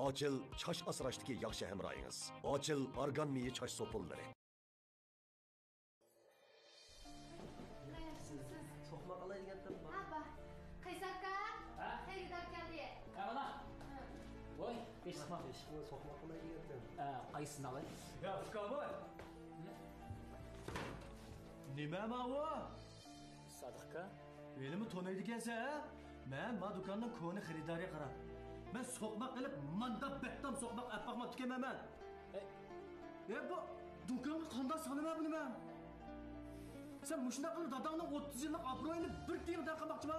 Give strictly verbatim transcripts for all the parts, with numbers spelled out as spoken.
ئاچىل چاچ ئاسراشتىكى ياخشى ھەمراھىڭىز. ئاچىل ئارگان مېيى چاچ سوپۇنلىرى. سوقماق ئالاي دېگەنتىم. ھە، بار. قەيسەر ئاكا، ھە؟ خېرىدار كەلدى. ھە، بالا. ھە. ۋاي، بېشىقما. بېشىقما سوقماق ئالاي دېگەنتىم. ھە، قايسىسىنى ئالاي؟ يا، ئۇكام. نېمە ماۋۇ؟ سادىق ئاكا. ھېلىمۇ تونۇيدىكەنسەن، ھە؟ مەن ما دۇكاننىڭ كونا خېرىدارى، قارا. مەن سوقماق ئېلىپ ماندا بەتتام سوقماق ئەپ باقماپتىكەنمەن مەن. ئەي. ئە، بۇ دۇكانغا قانداق سالىمەن بۇنى مەن؟ سەن مۇشۇنداق قىلىپ داداڭنىڭ ئوتتۇز يىللىق ئابرۇيىنى بىر تىيىنغا تەڭ قىلماقچىما؟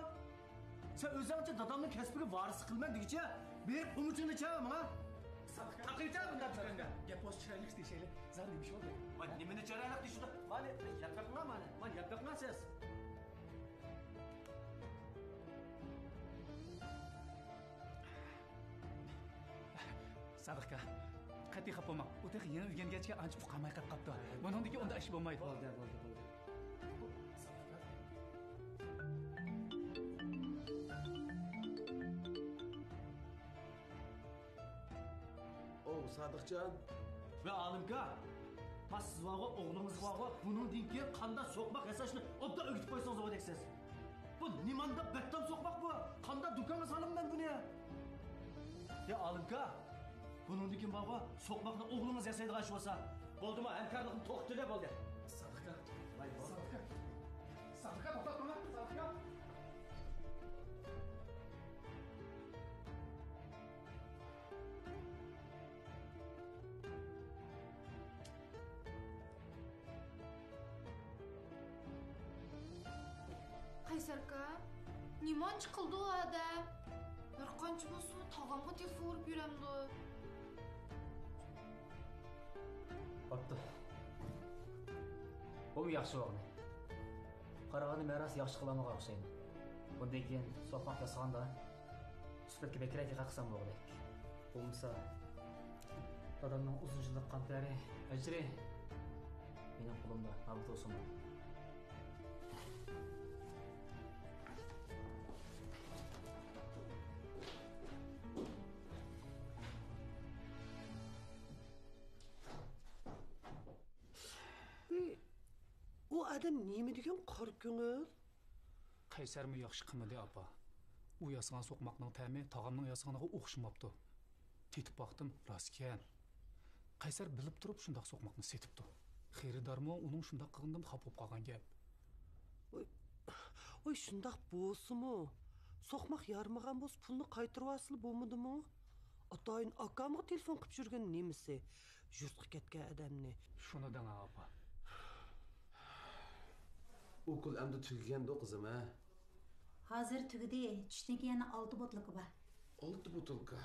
سەن ئۆزۈڭچە دادامنىڭ كەسپىگە ۋارىسلىق قىلىمەن دېگۈچە، بېرىپ ئومۇچۇڭنى چە ماڭا. تاقىيچە بۇنداق دۇكانغا. گەپ بولسا چىرايلىق دېيىشەيلى. زادى نېمە ئىش بولدى؟ ۋاي، نېمىنى چىرايلىق دېيىشىدۇ؟ مانا، يەپ بېقىڭا مانا. مانا، يەپ بېقىڭا سىز. سادىق ئاكا، قەتئىي خاپا بولماڭ. ئۇ تېخى يېڭى ئۆگەنگەچكە ئانچە ئۇقالماي قېلىپ قاپتۇ. بۇنىڭدىن كېيىن ئۇنداق ئىش بولمايدۇ. بولدى، بولدى، بولدى. ئوۋ، سادىقجان. ۋە ئالىمكا، ما سىز بارغۇ، ئوغلىڭىز بارغۇ، بۇنىڭدىن كېيىن قانداق سوقماق ياساشنى ئوبدان ئۆگىتىپ قويسىڭىز بولغۇدەك سىز. بۇ نېمانداق بەتتام سوقماق بۇ؟ قانداق دۇكانغا سالىمەن مەن بۇنى؟ يا ئالىمكا، بۇنىڭدىن كېيىن بارغۇ، سوقماقنى ئوغلىڭىز ياسايدىغان ئىش بولسا، بولدىمۇ، ھەمكارلىقنى توختىتىۋېتىڭ، بولدى. سادىقا. ۋاي، بولدى. سادىقا. سادىقا، توختاپ تۇرما، سادىقا. قەيسەر ئاكا، نېمانچە قىلدى ئۇ ئادەم؟ ھەر قانچە بولسىمۇ تاغامغا تېلېفون ئۇرۇپ يۈرەمدۇ؟ بوپتۇ. بۇمۇ ياخشى بولغىنى. قارىغاندا مەن راست ياخشى قىلالمىغان ئوخشايمەن. بۇندىن كېيىن سوقماق ياسىغاندا سۈپەتكە بەكرەك دىققەت قىلسام بولغۇدەك. بولمىسا، دادامنىڭ ئۇزۇن يىللىق قان تەرى، ئەجرى مېنىڭ قولۇمدا نابۇت بولسۇن. ئۇ ئادەم نېمە دېگەن قارا كۆڭۈل؟ قەيسەرمۇ ياخشى قىلمىدى، ئاپا. ئۇ ياسىغان سوقماقنىڭ تەمى تاغامنىڭ ياسىغىنىغا ئوخشىماپتۇ. تېتىپ باقتىم، راستكەن. قەيسەر بىلىپ تۇرۇپ شۇنداق سوقماقنى سېتىپتۇ. خېرىدارمۇ ئۇنىڭ شۇنداق قىلغىنىدىن خاپا بولۇپ قالغان گەپ. ۋاي، ۋاي، شۇنداق بولسىمۇ، سوقماق يارىمىغان بولسا، پۇلنى قايتۇرۇۋالسىلا بولمىدىمۇ؟ ئاتايىن ئاكامغا تېلېفون قىلىپ يۈرگىنى نېمىسى؟ يۇرتقا كەتكەن ئادەمنى. شۇنى دەڭ، ئاپا. ئوكۇل ئەمدى تۈگىگەندۇ، قىزىم، ھە؟ ھازىر تۈگىدى. چۈشتىن كېيىن يەنە ئالتە بوتۇلكا بار. ئالتە بوتۇلكا؟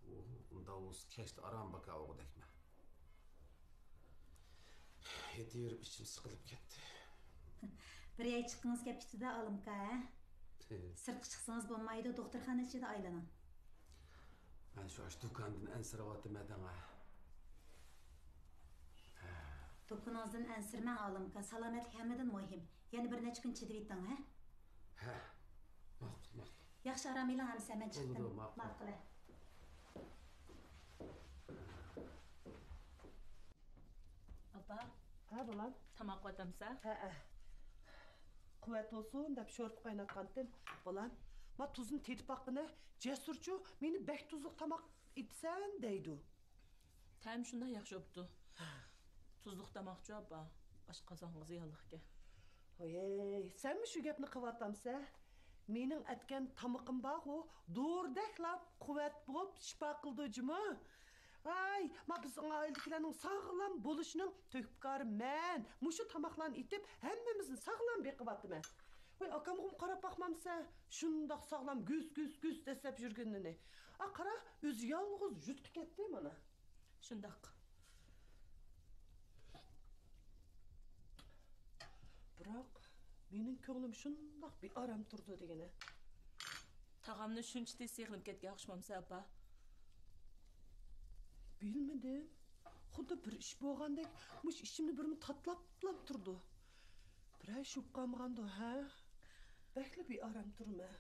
ئۇ، ئۇنداق بولسا كەچتە ئاران باكا بولغۇدەكمەن. يېتىۋېرىپ ئىچىم سىقىلىپ كەتتى. بىر يەرگە چىققىڭىز كەپ كېتىدۇ، ئالىمكا، ھە؟ سىرتقا چىقسىڭىز بولمايدۇ، دوختۇرخانا ئىچىدە ئايلىنىڭ. مەن شۇ ئاشۇ دۇكاندىن ئەنسىرەۋاتىمەن دەڭە. دۇكىنىڭىزدىن ئەنسىرىمەڭ، ئالىمكا، سالامەتلىك ھەممىدىن مۇھىم. يەنە بىر نەچچە كۈن چىدىۋېتىڭ، ھە؟ ھە. ماقۇل، ماقۇل. ياخشى ئارام ئېلىڭ ئەمىسە، مەن چىقتىم. بولىدۇ، ماقۇل. ماقۇل، ھە. ئاپا. ھە، بالام. تاماق قىلىۋاتامسە؟ ھەئە. قۇۋۋەت بولسۇن دەپ شورپا قايناتقانتىم. بالام، ما تۇزنى تېتىپ باققىنە، جەسۇرچۇ مېنى بەك تۇزلۇق تاماق ئېتىسەن دەيدۇ. تەم شۇنداق ياخشى بوپتۇ. تۇزلۇق تاماقچۇ ئاپا، ئاشقازانغا زىيانلىقكەن. ھويەي، سەنمۇ شۇ گەپنى قىلىۋاتامسە؟ مېنىڭ ئەتكەن تامىقىم بارغۇ، دورىدەكلا قۇۋۋەت بولۇپ شىپا قىلىدۇ جۇمۇ. ھاي، ما بىزنىڭ ئائىلىدىكىلەرنىڭ ساغلام بولۇشىنىڭ تۆھپىكارى مەن. مۇشۇ تاماقلارنى ئېتىپ، ھەممىمىزنى ساغلام بېقىۋاتىمەن. ۋاي، ئاكامغىمۇ قاراپ باقمامسەن؟ شۇنداق ساغلام گۈس، گۈس، گۈس دەسسەپ يۈرگىنىنى. ئا، قارا، ئۆزى يالغۇز يۇرتقا كەتتى مانا. شۇنداق. بىراق، مېنىڭ كۆڭلۈم شۇنداق بىئارام تۇرىدۇ دېگىنە. تاغامنى شۇنچە تېز سېغىنىپ كەتكەن ئوخشىمامسەن، ئاپا؟ بىلمىدىم. خۇددى بىر ئىش بولغاندەك، مۇشۇ ئىچىمدە بىرمۇ تاتىلاپلا تۇرىدۇ. بىرەر ئىش بولۇپ قالمىغاندۇ، ھە؟ بەكلا بىئارام تۇرىمەن.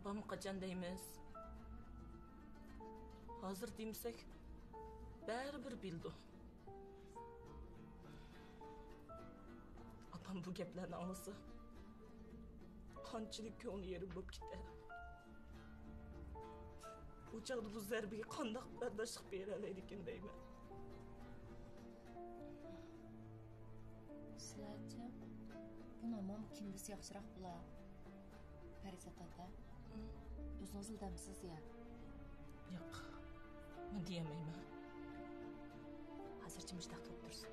ئاپام قاچان دەيمىز؟ ھازىر دېمىسەك، بەرىبىر بىلىدۇ. ئاپام بۇ گەپلەرنى ئاڭلىسا، قانچىلىك كۆڭلى يېرىم بولۇپ كېتەر. ئۇ چاغدا بۇ زەربىگە قانداق بەرداشلىق بېرەلەيدىكىن دەيمەن. سىلەرچە، بۇنىڭ كىم بىلسە ياخشىراق بولا؟ پەرىزات ئاكا، ئۆزىڭىزلا دەمسىز يا؟ ياق، مەن دېيەلمەيمەن. ھازىرچە مۇشۇنداق تۇرۇپ تۇرسۇن.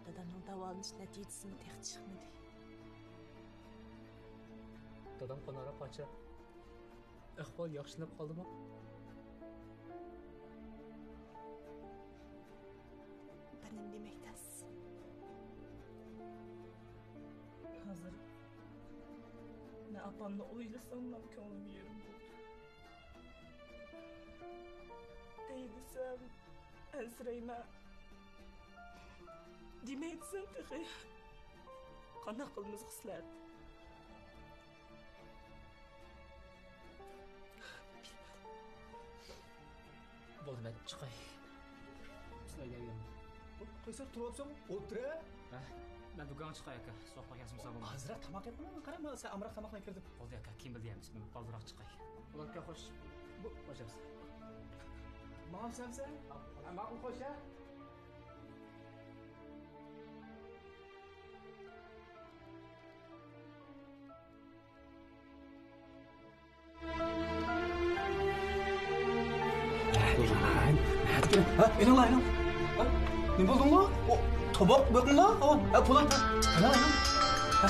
دادامنىڭ داۋالىنىش نەتىجىسىمۇ تېخى چىقمىدى. دادام قانارا قاچا. ئەھۋال ياخشىلىنىپ قالدىمۇ؟ بىر نېمە دېمەك تەس. ھازىر مەن ئاپامنى ئويلىساملا كۆڭلۈم يېرىم بولدى. دەي دېسەم، ئەنسىرەيمەن. دېمەي دېسەم تېخى. قانداق قىلىمىز خىسلەت؟ بولدى، مەن چىقاي. سىلەر يەرگە. قايسار، تۇرۇۋاپسەن، ئولتۇر ھە. ھە، مەن دۇكانغا چىقاي ئاكا. سوغۇقلۇق ياسىمىسا بولمايدۇ. ئازراق تاماق يەپ قويماي قارا، مانا سەن ئامراق تاماق يەپ كىردىم. بولدى ئاكا، كېيىن بىللە يەيمىز. مەن بالدۇرراق چىقاي. بولدى ئاكا، خوش. بۇ، خوش يەپسەن. ماڭامسەن سەن؟ ھە، ماقۇل، خوش ھە. ھە، ئېلىڭلار، ئېلىڭ. ھە، نېمە بولدۇڭلار؟ ئو، تاماق بېقىڭلار. ئو، ھە، پۇلان. ئېلىڭ، ئېلىڭ. ھە.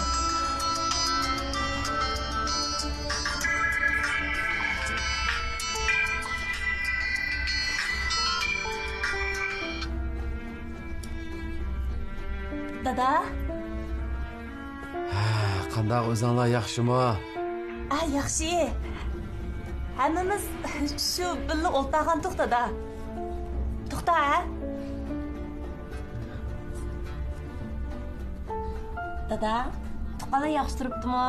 دادا. ھە، قانداق، ئۆزۈڭلار ياخشىمۇ؟ ھە، ياخشى. ھەممىمىز شۇ بىللە ئولتۇرغانتۇق، دادا. توختا، ھە؟ دادا، تۇغقانلار ياخشى تۇرۇپتىمۇ؟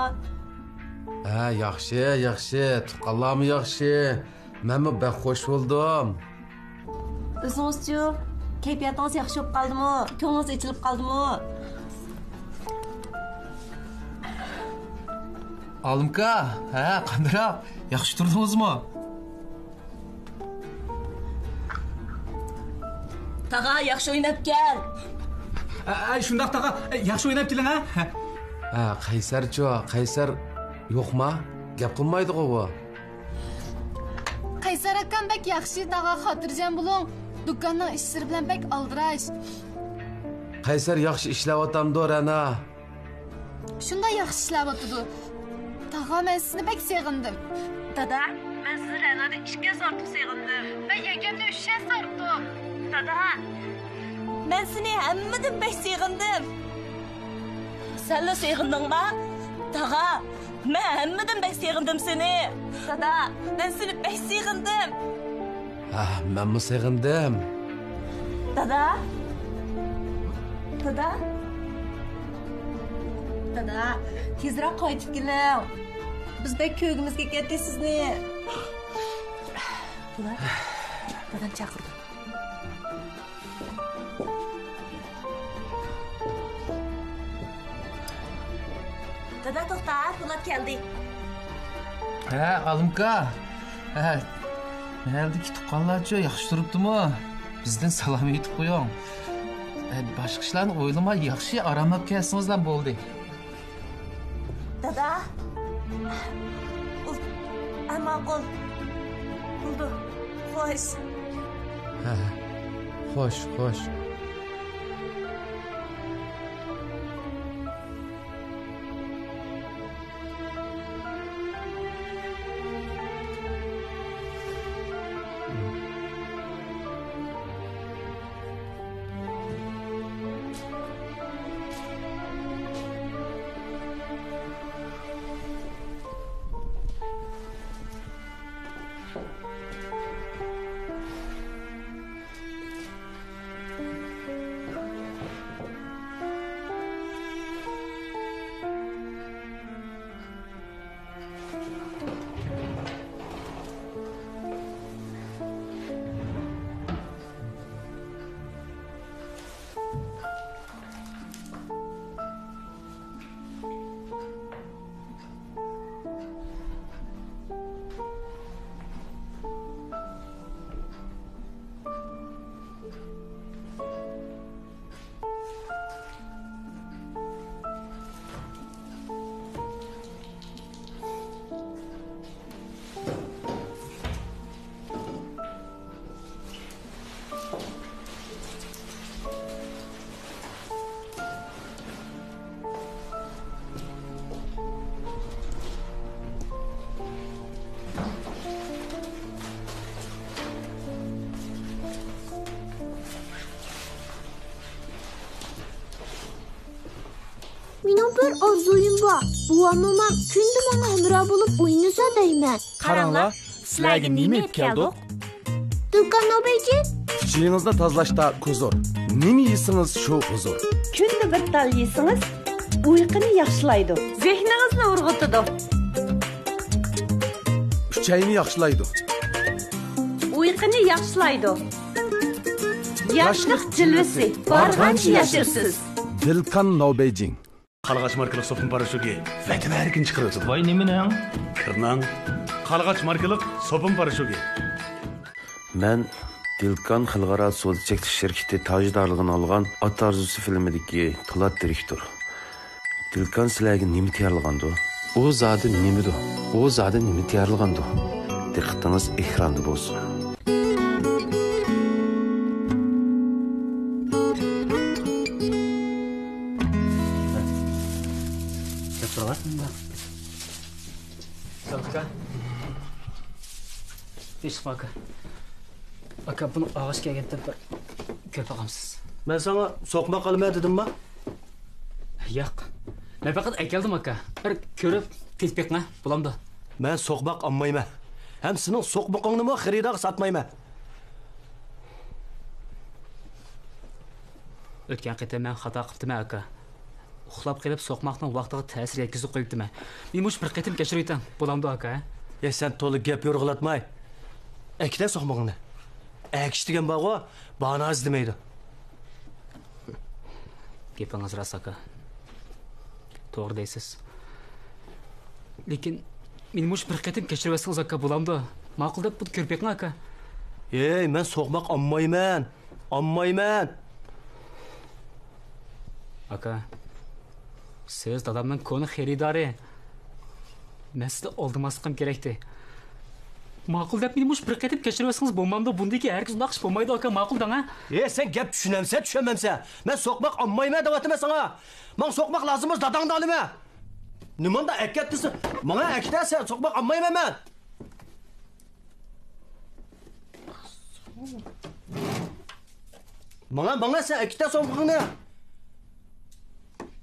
ھە، ياخشى، ياخشى. تۇغقانلارمۇ ياخشى. مەنمۇ بەك خوش بولدۇم. ئۆزىڭىزچۇ؟ كەيپىياتىڭىز ياخشى بولۇپ قالدىمۇ؟ كۆڭلىڭىز ئېچىلىپ قالدىمۇ؟ ئالىمكا، ھە، قانداق؟ ياخشى تۇردىڭىزمۇ؟ تاغا، ياخشى ئويناپ كەل. ئە، ئە، شۇنداق تاغا، ياخشى ئويناپ كېلىڭ ھە. ھە، قەيسەرچۇ؟ قەيسەر يوقما؟ گەپ قىلمايدىغۇ ئۇ. قەيسەر ئاكام بەك ياخشى، تاغا خاتىرجەم بولۇڭ. دۇكاننىڭ ئىشلىرى بىلەن بەك ئالدىراش. قەيسەر ياخشى ئىشلەۋاتامدۇ، رەنا؟ شۇنداق ياخشى ئىشلەۋاتىدۇ. تاغا، مەن سېنى بەك سېغىندىم. دادا، مەن سېنى رەنادىن ئىككى ھەسسە ئارتۇق سېغىندىم. مەن يەكەمدىن ئۈچ ھەسسە ئارتۇق. دادا، مەن سېنى ھەممىدىن بەك سېغىندىم. سەنلا سېغىندىڭما؟ تاغا، مەن ھەممىدىن بەك سېغىندىم سېنى. دادا، مەن سېنى بەك سېغىندىم. ھە، مەنمۇ سېغىندىم. دادا؟ دادا؟ دادا، تېزرەك قايتىپ كېلىڭ. بىز بەك كۆرگۈمىز كېلىپ كەتتى سىزنى. بۇلار دادام چاقىرىدۇ. دادا، توختا، پولات كەلدى. ھە، ئالىمكا. ھە، مەھەللىدىكى تۇغقانلارچۇ، ياخشى تۇرۇپتىمۇ؟ بىزدىن سالام ئېيتىپ قويۇڭ. ھە، باشقا ئىشلارنى ئويلىماي، ياخشى ئاراملاپ كەلسىڭىزلا بولدى. دادا. ئۇ، ئە، ماقۇل. بولدى. خوش. ھە، خوش، خوش. مېنىڭ بىر ئارزۇيۇم بار. بوۋام، مومام كۈندە ماڭا ھەمراھ بولۇپ ئوينىسا دەيمەن. قاراڭلار، سىلەرگە نېمە ئېلىپ كەلدۇق؟ دۇكان نوبەيجى. ئىچىڭىزنى تازىلاشتا كۇزۇر. نېمە يېسىڭىز، شۇ ھۇزۇر. كۈندە بىر تال يېسىڭىز، ئۇيقۇنى ياخشىلايدۇ. زېھنىڭىزنى ئۇرغۇتىدۇ. ئۈچەينى ياخشىلايدۇ. ئۇيقۇنى ياخشىلايدۇ. ياشلىق جىلۋىسى، بارغانچە ياشىرسىز. دىلكان نوبەيجىڭ. قارلىغاچ ماركىلىق سوپۇن پاراشوكى ۋەتەن ھەرىكىنى چىقىرىۋېتىدۇ. ۋاي، نېمىنىڭ؟ كىرنىڭ. قارلىغاچ ماركىلىق سوپۇن پاراشوكى. مەن دىلكان خەلقئارا سودا چەكلىك شىركىتى تاجدارلىقىنى ئالغان ئات ئارزۇسى فىلىمىدىكى پولات دىرېكتور. دىلكان سىلەرگە نېمە تەييارلىغاندۇ؟ ئۇ زادى نېمىدۇ؟ ئۇ زادى نېمە تەييارلىغاندۇ؟ دىققىتىڭىز ئېكراندا بولسۇن. كەپ تۇرۇڭ. سادىق ئاكا. تىنچلىقمۇ ئاكا؟ ئاكا، بۇنى ئالغاچ كەلگەندە بىر كۆرۈپ باقامسىز؟ مەن ساڭا سوقماق ئالىمەن دېدىمما؟ ياق. مەن پەقەت ئەكەلدىم ئاكا. بىر كۆرۈپ تېتىپ بېقىڭە، بولامدۇ؟ مەن سوقماق ئالمايمەن. ھەم سېنىڭ سوقمىقىڭنىمۇ خېرىدارغا ساتمايمەن. ئۆتكەن قېتىم مەن خاتا قىپتىمەن ئاكا. ئۇخلاپ قېلىپ سوقماقنىڭ ۋاقتىغا تەسىر يەتكۈزۈپ قويۇپتىمەن. مېنى مۇشۇ بىر قېتىم كەچۈرۈۋېتىڭ، بولامدۇ ئاكا، ھە؟ يە، سەن تولا گەپ يورغىلاتماي. ئەكېتە سوقمىقىڭنى. ئەگىشىدىگەن بارغۇ، باھانە ئىزدىمەيدۇ. گېپىڭىز راست ئاكا. توغرا دەيسىز. لېكىن مېنى مۇشۇ بىر قېتىم كەچۈرۈۋەتسىڭىز ئاكا، بولامدۇ؟ ماقۇل دەپ بۇنى كۆرۈپ بېقىڭ ئاكا. ھەي، مەن سوقماق ئالمايمەن. ئالمايمەن. ئاكا، سىز دادامنىڭ كونا خېرىدارى. مەن سىزنى ئالدىماسلىقىم كېرەكتى. ماقۇل دەپ مېنى مۇشۇ بىر قېتىم كەچۈرۈۋەتسىڭىز بولمامدۇ؟ بۇندىن كېيىن ھەرگىز ئۇنداق ئىش بولمايدۇ ئاكا، ماقۇل دەڭە. ھەي، سەن گەپ چۈشىنەمسەن، چۈشەنمەمسەن؟ مەن سوقماق ئالمايمەن دەۋاتىمەن ساڭا. ماڭا سوقماق لازىم بولسا داداڭدىن ئالىمەن. نېمانداق ئەكەت دېسە، ماڭا ئەكېتە، سەن سوقماق ئالمايمەن مەن. ماڭا، ماڭا سەن ئەكېتە سوقمىقىڭنى.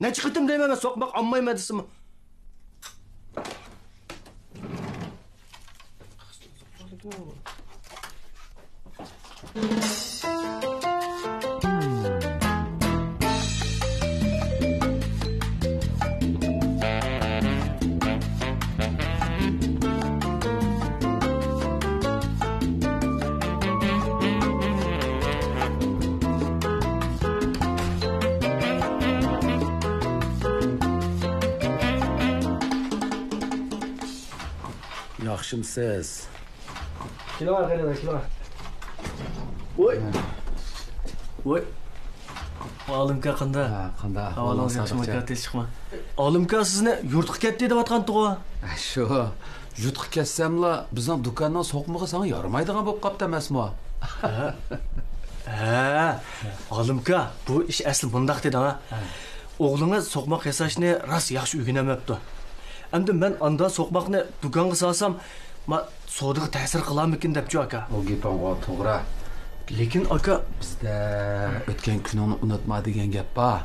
نەچچە قېتىم دەيمەن مەن سوقماق ئالمايمەن دېسىمۇ. ياخشىمسىز؟ كېلىڭ، خېرىدار، كېلىڭ. ۋوي. ۋوي. ئالىمكا، قانداق؟ ھە، قانداق؟ ئەھۋالىڭىز ياخشىمۇ، سادىقجان؟ ئاكا، تىنچلىقمۇ؟ ئالىمكا سىزنى يۇرتقا كەتتى دەۋاتقانتىغۇ؟ ھە، شۇ. يۇرتقا كەتسەملا، بىزنىڭ دۇكاننىڭ سوقمىقى ساڭا يارىمايدىغان بولۇپ قاپتۇ ئەمەسمۇ؟ ھە. ھە، ئالىمكا، بۇ ئىش ئەسلى مۇنداق دېدى، ھە. ھە. ئوغلىڭىز سوقماق ياساشنى راست ياخشى ئۆگىنەلمەپتۇ. ئەمدى مەن ئاندا سوقماقنى دۇكانغا سالسام، ما، سودىغا تەسىر قىلارمىكىن دەپچۇ، ئاكا. ئۇ گېپىڭغۇ توغرا. لېكىن، ئاكا. بىزدە «ئۆتكەن كۈنۈڭنى ئۇنتۇما» دېگەن گەپ بار.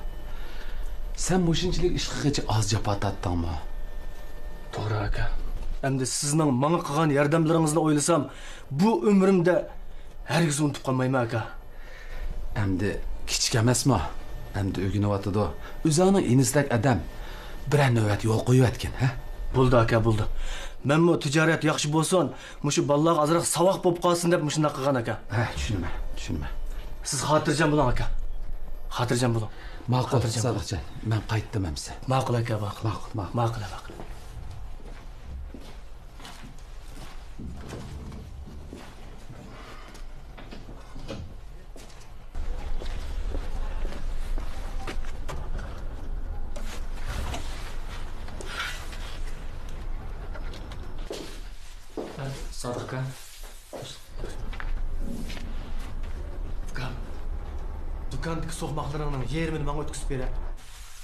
سەن مۇشۇنچىلىك ئىشقا قېچىپ ئاز جاپا تارتتىڭمۇ؟ توغرا، ئاكا. ئەمدى سىزنىڭ ماڭا قىلغان ياردەملىرىڭىزنى ئويلىسام، بۇ ئۆمرۈمدە ھەرگىز ئۇنتۇپ قالمايمەن، ئاكا. ئەمدى كىچىك ئەمەسمۇ؟ ئەمدى ئۆگىنىۋاتىدۇ. ئۆزۈڭنىڭ ئىنىسىدەك ئادەم بىرەر نۆۋەت يول قويۇۋەتكىن، ھە؟ بولدى، ئاكا، بولدى. مەنمۇ تىجارەت ياخشى بولسۇن، مۇشۇ بالىلارغا ئازراق ساۋاق بولۇپ قالسۇن دەپ مۇشۇنداق قىلغان، ئاكا. ھە، چۈشىنىمەن، چۈشىنىمەن. سىز خاتىرجەم بولۇڭ، ئاكا. خاتىرجەم بولۇڭ. ماقۇل، خاتىرجەم بولۇڭ. سادىقجان، مەن قايتتىم ئەمىسە. ماقۇل، ئاكا، ماقۇل. ماقۇل، ماقۇل. ماقۇل، ماقۇل. سادىق ئاكا. ئۇكام، دۇكاندىكى سوقماقلىرىڭنىڭ يېرىمىنى ماڭا ئۆتكۈزۈپ بېرە.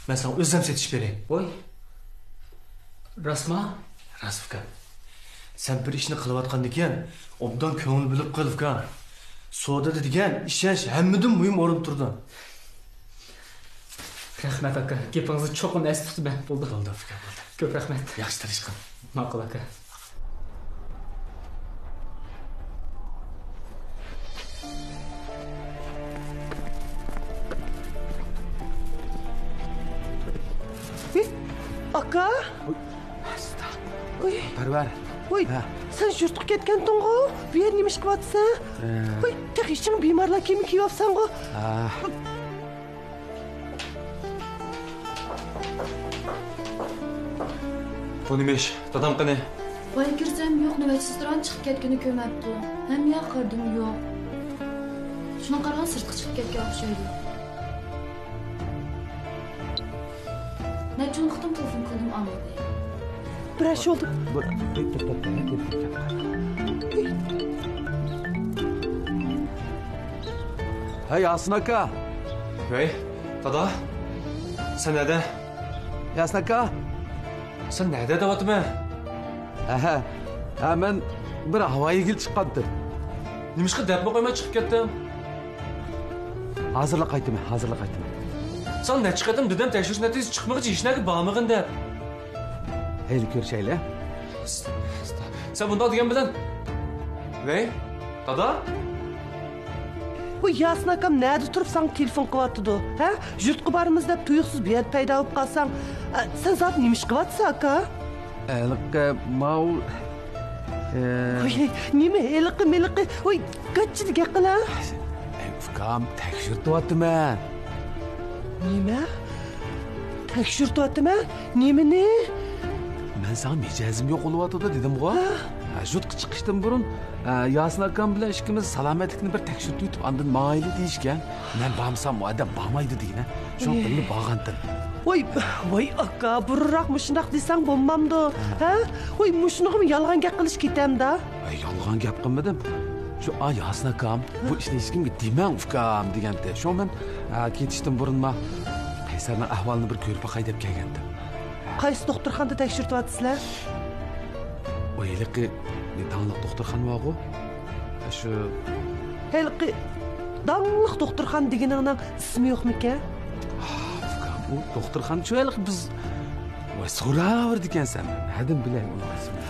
مەن ساڭا ئۆزۈم سېتىشىپ بېرەي. ۋوي. راستما؟ راست، ئۇكام. سەن بىر ئىشنى قىلىۋاتقاندىكىن، ئوبدان كۆڭۈل بۆلۈپ قىل، ئۇكام. سودىدا دېگەن ئىشەنچ ھەممىدىن مۇھىم ئورۇندا تۇرىدۇ. رەھمەت، ئاكا. گېپىڭىزنى چوقۇم ئەستە تۇتىمەن. بولدى. بولدى، ئۇكا، بولدى. كۆپ رەھمەت. ياخشى تىرىشقىن. ماقۇل، ئاكا. ھېي، ئاكا. ۋوي. پەرۋەر. ۋوي، ھە. سەن يۇرتقا كەتكەنتىڭغۇ؟ بۇ يەردە نېمە ئىش قىلىۋاتىسەن؟ ئە. ۋوي، تېخى ئىچىڭ بىمارلار كىيىمى كىيىۋاپسەنغۇ؟ ئە. بۇ نېمە ئىش؟ دادام قېنى؟ بايا كىرسەم يوق، نۆۋەتچى سېسترانى چىقىپ كەتكىنى كۆرمەپتۇ. ھەممە يەرگە قارىدىم، يوق. شۇنىڭغا قارىغاندا سىرتقا چىقىپ كەتكەن ئوخشايدۇ. نەچچە ئون قېتىم تېلېفون قىلدىم، ئاڭلىمىدى. بىر ئاش بولدى. بۇ، بۇ، بۇ، بۇ، بۇ، بۇ. ھەي، ياسىن ئاكا! ۋەي، دادا، سەن نەدە؟ ياسىن ئاكا! سەن نەدە دەۋاتىمەن؟ ھە، ھە، مەن بىر ھاۋا يېگىلى چىققانتىم. نېمىشقا دەپمۇ قويماي چىقىپ كەتتىڭ؟ ھازىرلا قايتىمەن، ھازىرلا قايتىمەن. ساڭا نەچچە قېتىم دېدىم، تەكشۈرۈش نەتىجىسى چىقمىغىچە ھېچنەگە بارمىغىن دەپ. ھەيلى كۆرۈشەيلى. سەن بۇنداق دېگەن بىلەن، ۋەي، دادا؟ بۇ ياسىن ئاكام نەدە تۇرۇپ ساڭا تېلېفون قىلىۋاتىدۇ، ھە؟ يۇرتقا بارىمىز دەپ تۇيۇقسىز بۇ يەردە پەيدا بولۇپ قالساڭ، ئە، سەن زادى نېمە ئىش قىلىۋاتىسەن، ئاكا؟ ھېلىقى ماۋۇ، ئە، ۋوي، نېمە ھېلىقى مېلىقى؟ ۋوي، گاچچىدە گەپ قىل، ھە؟ ئەي، ئۇكام، تەكشۈرتۈۋاتىمەن. نېمە؟ تەكشۈرتۈۋاتىمەن؟ نېمىنى؟ مەن ساڭا مىجەزىم يوق بولۇۋاتىدۇ دېدىمغۇ؟ ھە؟ ھە، يۇرتقا چىقىشتىن بۇرۇن، ھە، ياسىن ئاكام بىلەن ئىككىمىز سالامەتلىكنى بىر تەكشۈرتۈۋېتىپ ئاندىن ماڭايلى دېيىشكەن. مەن بارمىسام ئۇ ئادەم بارمايدۇ دېگىنە. شۇڭا ئۇنى بارغانتىم. ۋاي، ۋاي ئاكا، بۇرۇنراق مۇشۇنداق دېسەڭ بولمامدۇ؟ ھە؟ ۋاي، مۇشۇنىغىمۇ يالغان گەپ قىلىش كېتەمدا؟ ھە، يالغان گەپ قىلمىدىم. شۇ، ئا، ياسىن ئاكام، بۇ ئىشنى ھېچكىمگە دېمەڭ، ئۇكام، دېگەنتى. شۇڭا مەن، ئا، كېتىشتىن بۇرۇن ما قەيسەرنىڭ ئەھۋالىنى بىر كۆرۈپ باقاي دەپ كەلگەنتىم. قايسى دوختۇرخانىدا تەكشۈرتۈۋاتىسىلەر؟ ئۇ ھېلىقى داڭلىق دوختۇرخانا بارغۇ؟ شۇ. ھېلىقى داڭلىق دوختۇرخانا دېگىنىڭنىڭ ئىسمى يوقمىكەن؟ ئا، ئۇكام، ئۇ دوختۇرخانا شۇ ھېلىقى بىز، ۋاي، سوراۋېرىدىكەنسەن، نەدىن بىلەي ئۇنىڭ ئىسمىنى؟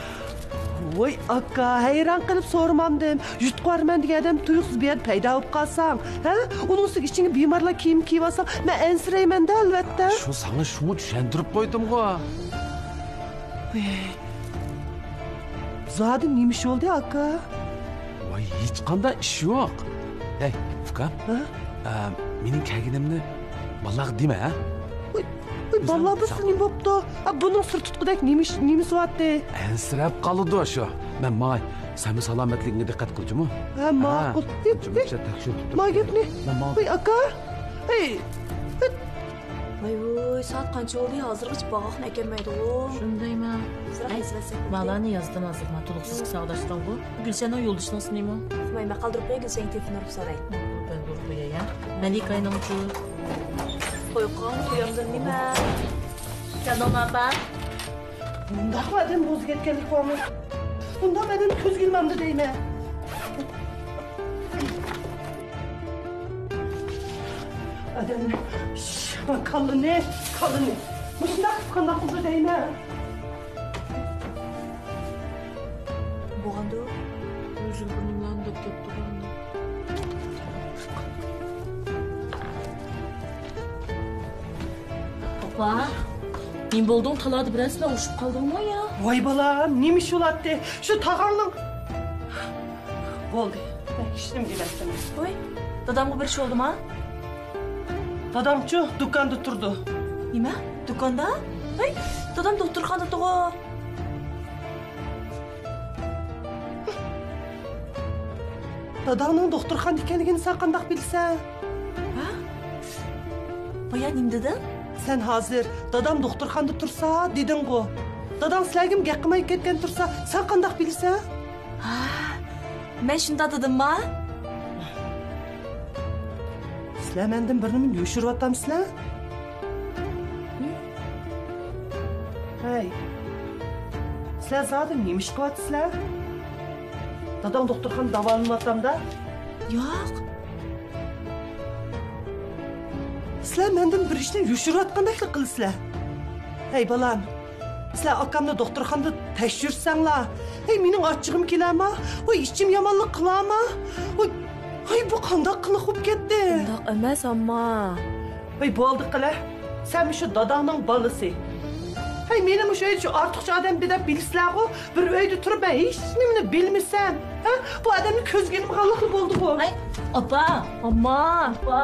ۋاي ئاكا، ھەيران قېلىپ سورىمامدىم. يۇرتقا بارىمەن دېگەن ئادەم تۇيۇقسىز بۇ يەردە پەيدا بولۇپ قالساڭ، ھە؟ ئۇنىڭ ئۈستىگە ئىچىڭگە بىمارلار كىيىمى كىيىۋالساڭ، مەن ئەنسىرەيمەن-دە، ئەلۋەتتە. شۇ ساڭا شۇمۇ چۈشەندۈرۈپ قويدۇمغۇ. ۋاي، زادى نېمە ئىش بولدى، ئاكا؟ ۋاي، ھېچقانداق ئىش يوق. ھەي، ئۇكام. ھە؟ ئە، مېنىڭ كەلگىنىمنى بالىلارغا دېمە، ھە؟ ۋاي، ۋاي، بالىلار بىلسە نېمە بوپتۇ؟ ئا، بۇنىڭ سىر تۇتقۇدەك نېمە ئىش، نېمىسى بارتى؟ ئەنسىرەپ قالىدۇ شۇ. مەن ماڭاي، سەنمۇ سالامەتلىكىڭگە دىققەت قىل جۇمۇ. ھە، ماقۇل. ھە، جۇمۇ، تەكشۈرۈپ تۇرۇپ ما گەپنى. مەن ماڭاي. ۋاي، ئاكا. ھەي، ھەي. ۋاي ۋۇي، سائەت قانچە بولدى؟ ھازىرغىچە باغاقنى ئەكەلمەيدىغۇ. شۇندايما؟ ئەي، بالىنى يازدىم ھازىر، مانا تولۇقسىز ساغداشتىڭغۇ. گۈلشەننىڭ يولدىشىنىڭ ئىسمى نېمە؟ مايما، قالدۇرۇپ قوياي، گۈلشەنگە تېلېفون ئۇرۇپ سوراي. ماقۇل، بەل ئۇرۇپ قوياي، ھە. مەلىكەنىڭچۇ؟ قويغان، قويامدۇر نېمە؟ كەلدىڭمۇ، ئاپا؟ بۇنداقمۇ ئادەم بوزى كەتكەنلىك بارمۇ؟ بۇنداق ئادەم كۆزگە ئىلمامدۇ دەيمەن. ئادەم، شش، كاللىنى، كاللىنى. مۇشۇنداق قىلىپ قانداق قىلىدۇ دەيمەن. بولغاندۇ؟ ئۆزۈم بۇرنۇملارنى دەپ كەپتۇ. ئاپا، نېمە بولدۇڭ؟ تالادا بىرەرسىلەر ئۇرۇشۇپ قالدىڭمۇ يا؟ ۋاي بالام، نېمە ئىش بولاتتى؟ شۇ تاغاڭنىڭ. بولدى، مەن ھېچنېمە دېمەپتىمەن. ۋاي، دادامغا بىر ئىش بولدىما؟ دادامچۇ دۇكاندا تۇرىدۇ. نېمە؟ دۇكاندا؟ ۋاي، دادام دوختۇرخانىدىغۇ. داداڭنىڭ دوختۇرخانىدا ئىكەنلىكىنى سەن قانداق بىلىسەن؟ ھە؟ بايا نېمە دېدىڭ؟ سەن ھازىر دادام دوختۇرخانىدا تۇرسا دېدىڭغۇ. داداڭ سىلەرگىمۇ گەپ قىلماي كەتكەن تۇرسا، سەن قانداق بىلىسەن؟ ھا، مەن شۇنداق دېدىمما؟ سىلەر مەندىن بىر نېمىنى يوشۇرۇۋاتامسىلەر؟ ھەي، سىلەر زادى نېمە ئىش قىلىۋاتىسىلەر؟ داداڭ دوختۇرخانىدا داۋالىنىۋاتامدا؟ ياق. سىلەر مەندىن بىر ئىشنى يوشۇرۇۋاتقاندەكلا قىلىسىلەر. ھەي بالام، سىلەر ئاكامنى دوختۇرخانىدا تەكشۈرسەڭلار، ھەي مېنىڭ ئاچچىقىم كېلەرما؟ ۋاي ئىچىم يامانلىق قىلارما؟ ۋاي، ۋاي بۇ قانداق قىلىق بولۇپ كەتتى؟ ئۇنداق ئەمەس، ئامما. ۋاي بولدى قىلە، سەن مۇشۇ داداڭنىڭ بالىسى. ھەي مېنى مۇشۇ ئۆيدە شۇ ئارتۇقچە ئادەم دەپ بىلىسىلەرغۇ، بىر ئۆيدە تۇرۇپ مەن ھېچ نېمىنى بىلمىسەم، ھە؟ بۇ ئادەمنى كۆزگە ئىلمىغانلىقلا بولدىغۇ. ھەي، ئاپا! ئامما! ئاپا!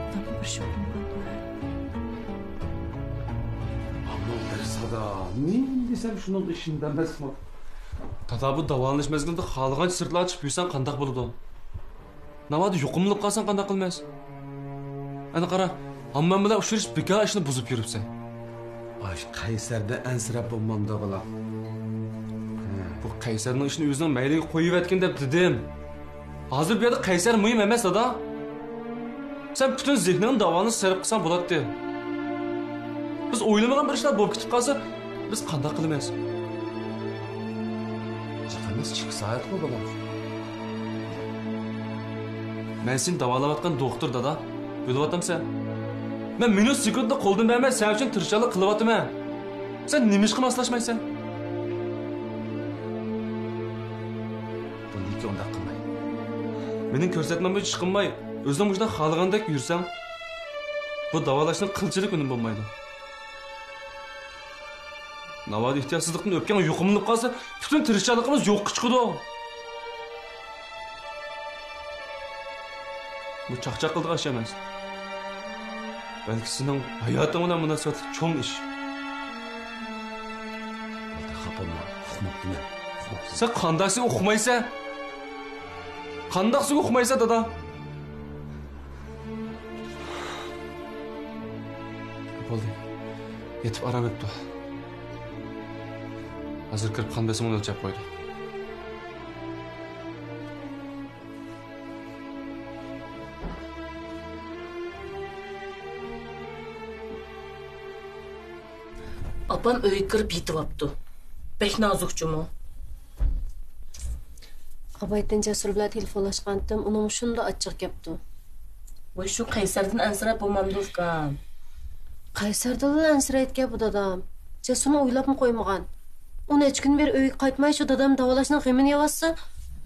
ئامما بىر شوخلۇق قىلدى. ئامما بىر سادا، نېمە دېسەم شۇنىڭغا ئىشىنىدۇ ئەمەسمۇ؟ دادا، بۇ داۋالىنىش مەزگىلىدە خالىغانچە سىرتلارغا چىقىپ يۈرسەڭ قانداق بولىدۇ؟ ناۋادا يۇقۇملىنىپ قالساڭ قانداق قىلىمىز؟ ئەنە قارا، ھاممام بىلەن ئۇچرىشىپ بىكار ئىشنى بۇزۇپ يۈرۈپسەن. ئاش قەيسەردىن ئەنسىرەپ بولمامدۇ بالا؟ بۇ قەيسەرنىڭ ئىشىنى ئۆزىنىڭ مەيلىگە قويۇۋەتكىن دەپ دېدىم. ھازىر بۇ يەردە قەيسەر مۇھىم ئەمەس، دادا. سەن پۈتۈن زېھنىڭنى داۋالىنىشقا سەرپ قىلساڭ بولاتتى. بىز ئويلىمىغان بىر ئىشلار بولۇپ كېتىپ قالسا، بىز قانداق قىلىمىز؟ جىق ئەمەس، ئىككى سائەتقۇ بالام. مەن سېنى داۋالاۋاتقان دوختۇر، دادا. بىلىۋاتامسەن؟ مەن مىنۇت سېكۇنتنى قولدىن بەرمەي سەن ئۈچۈن تىرىشچانلىق قىلىۋاتىمەن. سەن نېمىشقا ماسلاشمايسەن؟ بۇندىن كېيىن ئۇنداق قىلماي. مېنىڭ كۆرسەتمەم بويىچە ئىش قىلماي، ئۆزۈڭ مۇشۇنداق خالىغاندەك يۈرسەڭ، بۇ داۋالاشنىڭ قىلچىلىك ئۈنۈمى بولمايدۇ. ناۋادا ئېھتىياتسىزلىقتىن ئۆپكەڭ يۇقۇملىنىپ قالسا، پۈتۈن تىرىشچانلىقىمىز يوققا چىقىدۇ. بۇ چاقچاق قىلىدىغان ئىش ئەمەس. بەلكى سېنىڭ ھاياتىڭ بىلەن مۇناسىۋەتلىك چوڭ ئىش. خاپا بولما، ئۇقماپتىمەن. سەن قانداق سەن ئۇقمايسەن؟ قانداق سەن ئۇقمايسەن، دادا؟ بولدى. يېتىپ ئارام ئېلىپ تۇر. ھازىر كىرىپ قان بېسىمىڭنى ئۆلچەپ قويدۇم. ئاپام ئۆيگە كىرىپ يېتىۋاپتۇ. بەك نازۇك جۇمۇ. ئابايتىن جەسۇر بىلەن تېلېفونلاشقانتىم، ئۇنىڭمۇ شۇنداق ئاچچىقى كەپتۇ. ۋاي، شۇ قەيسەردىن ئەنسىرەپ بولمامدۇ ئۇكام؟ قەيسەردىنلا ئەنسىرەيدىكەن بۇ دادام. جەسۇرنى ئويلاپمۇ قويمىغان. ئۇ نەچچە كۈن بېرى ئۆيگە قايتماي، شۇ دادام داۋالاشنىڭ غېمىنى يەۋاتسا،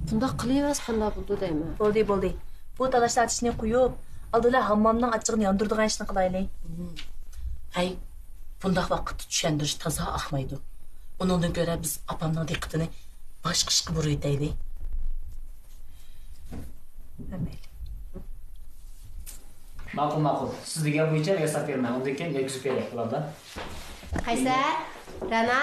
بۇنداق قىلىۋەرسە قانداق بولىدۇ دەيمەن. بولدى، بولدى. بۇ تالاش-تارتىشنى قويۇپ، ئالدى بىلەن ھاممامنىڭ ئاچچىقىنى ياندۇرىدىغان ئىشنى قىلايلى. ھەي، بۇنداق ۋاقىتتا چۈشەندۈرۈش تازا ئاقمايدۇ. ئۇنىڭدىن كۆرە بىز ئاپامنىڭ دىققىتىنى باشقا ئىشقا بۇرۇۋېتەيلى. ماقۇل، ماقۇل. سىز دېگەن بويىچە ياساپ بېرىمەن. ئۇندىن كېيىن يەتكۈزۈپ بېرەي، بولامدا؟ قەيسەر، رەنا،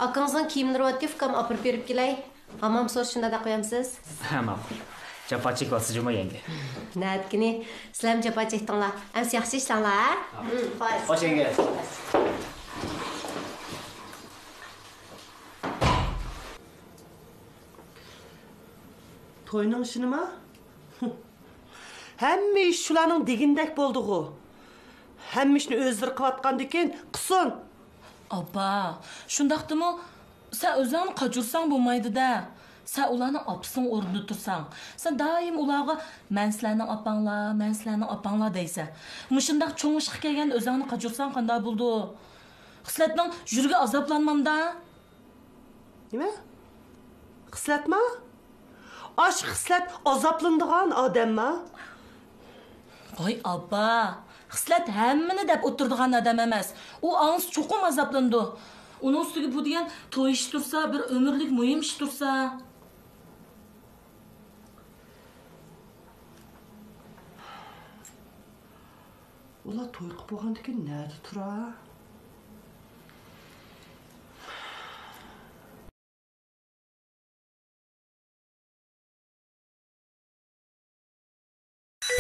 ئاكىڭىزنىڭ كىيىملىرى بارتى، ئۇكام ئاپىرىپ بېرىپ كېلەي. ھاممام سورۇشۇنى ئەدا قويامسىز؟ ھە، ماقۇل. جاپا چېكىۋاتسىز جۇمۇ يەڭگە. نەدىكىنى؟ سىلەرمۇ جاپا چەكتىڭلار. ئەمسە ياخشى ئىشلەڭلار، ھە؟ ھە. ھىم، خوش. خوش يەڭگە. توينىڭ ئىشىنىما؟ ھەممە ئىش شۇلارنىڭ دېگىنىدەك بولدىغۇ. ھەممە ئىشنى ئۆزلىرى قىلىۋاتقاندىكىن قىلسۇن. ئاپا، شۇنداقتىمۇ سەن ئۆزۈڭنى قاچۇرساڭ بولمايدۇ-دە. سەن ئۇلارنىڭ ئاپىسىنىڭ ئورنىدا تۇرساڭ، سەن دائىم ئۇلارغا، «مەن سىلەرنىڭ ئاپاڭلار، مەن سىلەرنىڭ ئاپاڭلار» دەيسەن. مۇشۇنداق چوڭ ئىشقا كەلگەندە ئۆزۈڭنى قاچۇرساڭ قانداق بولىدۇ؟ خىسلەتنىڭ يۈرىكى ئازابلانمامدا؟ نېمە؟ خىسلەتما؟ ئاشۇ خىسلەت ئازابلىنىدىغان ئادەمما؟ ۋاي ئاپا، خىسلەت ھەممىنى دەپ ئولتۇرىدىغان ئادەم ئەمەس. ئۇ ئاڭسا چوقۇم ئازابلىنىدۇ. ئۇنىڭ ئۈستىگە بۇ دېگەن توي ئىشى تۇرسا، بىر ئۆمۈرلۈك مۇھىم ئىش تۇرسا. ئۇلار توي قىلىپ بولغاندىكىن نەدە تۇرا؟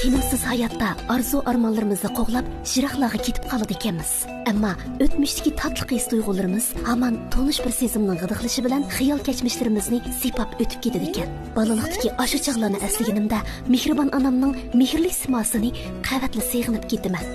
تىنىمسىز ھاياتتا ئارزۇ-ئارمانلىرىمىزنى قوغلاپ، يىراقلارغا كېتىپ قالىدىكەنمىز. ئەمما ئۆتمۈشتىكى تاتلىق ھېس-تۇيغۇلىرىمىز ھامان تونۇش بىر سېزىمنىڭ غىدىقلىشى بىلەن خىيال كەچمىشلىرىمىزنى سىيپاپ ئۆتۈپ كېتىدىكەن. بالىلىقتىكى ئاشۇ چاغلارنى ئەسلىگىنىمدە، مېھرىبان ئانامنىڭ مېھىرلىك سىيماسىنى قەۋەتلا سېغىنىپ كېتىمەن.